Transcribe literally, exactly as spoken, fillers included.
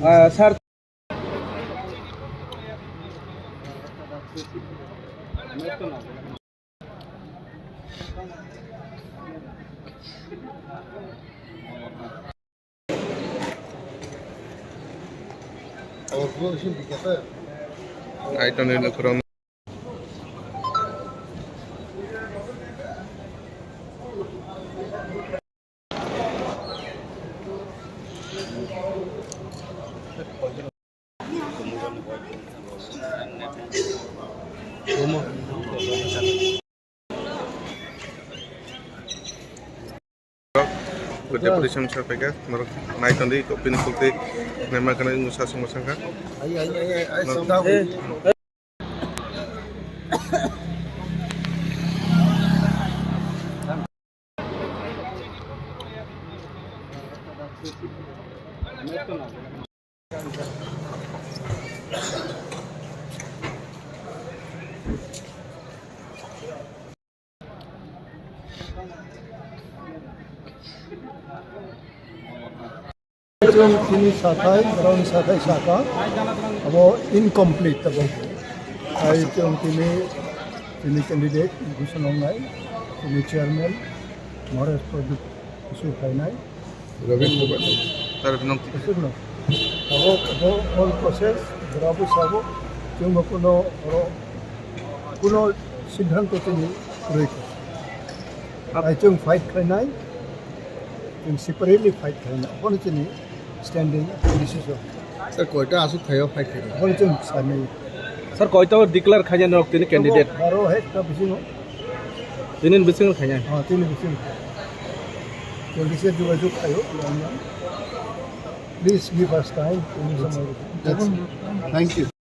Ah, sir. Ai tongni lukurok. Deputy Sam sir paikha, norok nai tongdi, kopini sulti, nema kana wngwi sasong bwsang kha. Chwng tini sathai, borokni sathai saka, abo incomplete abo. Hai chwng tini, tini candidate, Bhushan Wngnai, tini chairman, Maharaj Pradip Kisu khainai. Robin Kubar. Tar binong. Kusuk no. Abo, abo all process, bora bo sabo, chwng bo kuno, oro, kuno siddhanto tini kwrwi kha. Ai chwng fight khainai, chwng separately fight khainai. Abono chini standing decision. Sir, koita aswk thaio fight khainai? Abono chwng sanai. Sir, koita declare khainai norok tini candidate? Baro hai ta bisingo. Tini bisingo khainai? Ha, tini bisingo. Chwng kisa jogajog khaio. Please give us time. Thank you.